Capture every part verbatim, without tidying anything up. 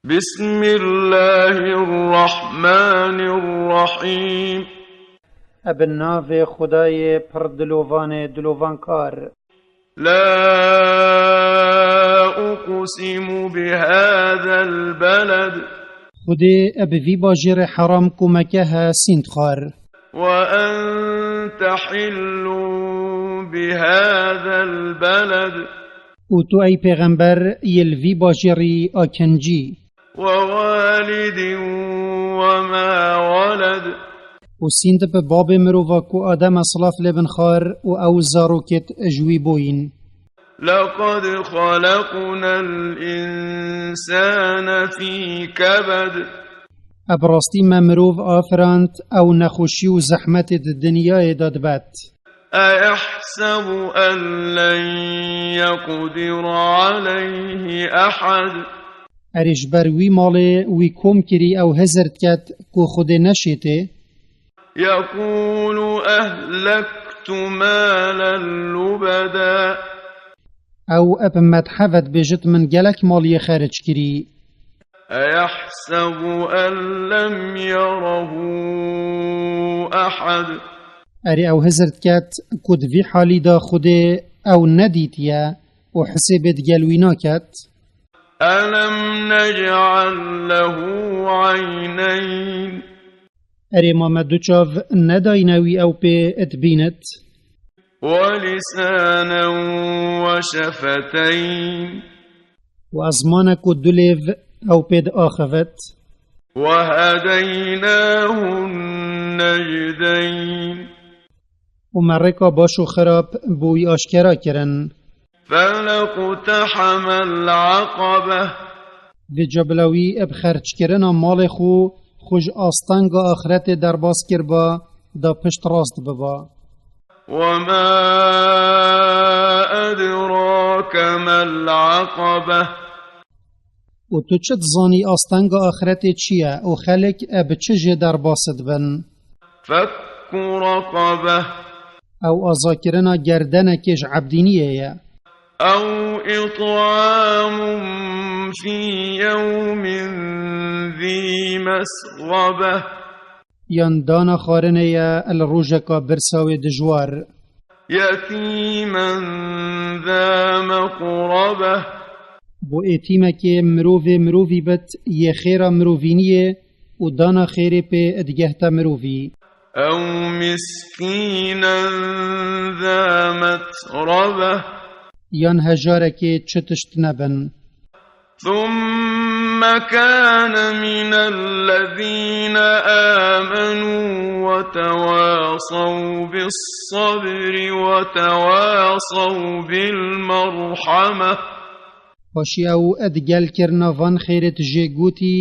بسم الله الرحمن الرحيم. Bi navê Xwedayê pir dilovanê dilovankar. لا أقسم بهذا البلد. Xwedê bi vî bajêrê heram ku Meke he sînd xwar. وأنت حل بهذا البلد. Û tu ey pêxember yê li vî bajêrî a kincî. ووالد وما ولد. Û sînd bi babê mirova ku Adem e silav lê bin xwar û ew zarokêt ji wî bûyîn. لقد خلقنا الإنسان في كبد. Bi rastî me mirov afirand ew nexweşî û zehmetê di dinyayê de dibet. أيحسب أن لن يقدر عليه أحد. Erê ji ber wî malê wî kom kirî ew hizir diket ku Xwedê neşêtê. يقول أهلكت مالا لبدا. Ew bi medhe ve dibêjit min gelek maliyê xeric kirî. أيحسب أن لم يره أحد. Erê ew hizir diket ku di vî halî de Xwedê ew nedîtiye û hisêbê digel wî naket. ألم نجعل له عينين. Erê ma me du çav nedayne wî ew pê dibînit. ولسانا وشفتين. Û ezmanek û du lêv ew pê diaxivit. وهديناه النجدين. Û me rêka baş û xirab bo wî aşkera kirin. فلا اقتحم العقبة. Vêca bila wî bi xerckirina malê xwe, xwe ji astenga axretê derbas kirba, da pişt rast biba. وما أدراك ما العقبة. Û tu çi dizanî astenga axretê çi ye û xelk bi çi jê derbas dibin? فك رقبة. Ew azakirina gerdenekê ji ebdîniyê ye. أو إطعام في يوم ذي مسغبة. Yan dana xwarinê ye li rojeka birsa wê dijwar. يتيما ذا مقربة. Bo êtîmekê mirovê mirovî bit yê xêra mirovîniyê û dana xêrê pê digehte mirovî. أو مسكينا ذا متربة. Yan hejarekê çi tişt nebin. ثم كان من الذين آمنوا وتواصوا بالصبر وتواصوا بالمرحمة. Paşî ew digel kirina van xêrêt jê gotî,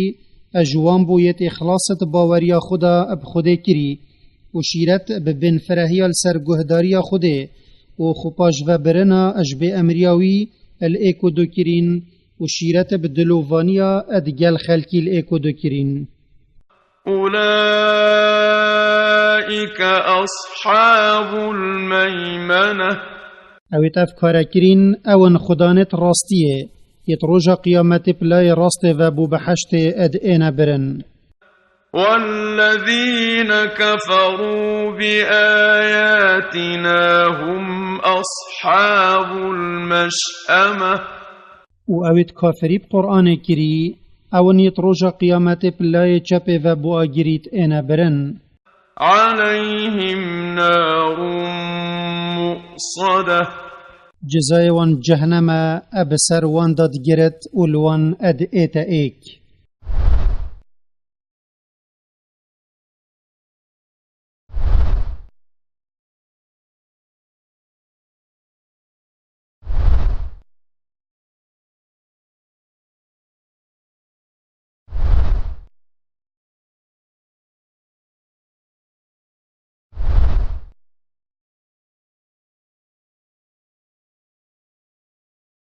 ez ji wan bû yêt îxlasit baweriya xwe de bi Xwedê kirî û şîret bi bênfirehiya li ser guhdariya Xwedê û xwe paşvebirina ji bê emriya wî li êk û du kirîn û şîret bi dilovaniya digel xelkî li êk û du kirîn. أولئك أصحاب الميمنة. Ewêt ev kare kirîn, ew in xudanêt rastiyê, yêt roja qiyametê pilayê rastê ve bo beheştê ed êne birin. والذين كفروا بآياتنا هم أصحاب المشأمة. Û ewêt kafirî bi Qur'anê kirî, ew in yêt roja qiyametê pilayê çepê ve bo agirît êne birin. عليهم نار مؤصدة. Cezayê wan cehneme e bi ser wan de digiret û li wan ed ête êk.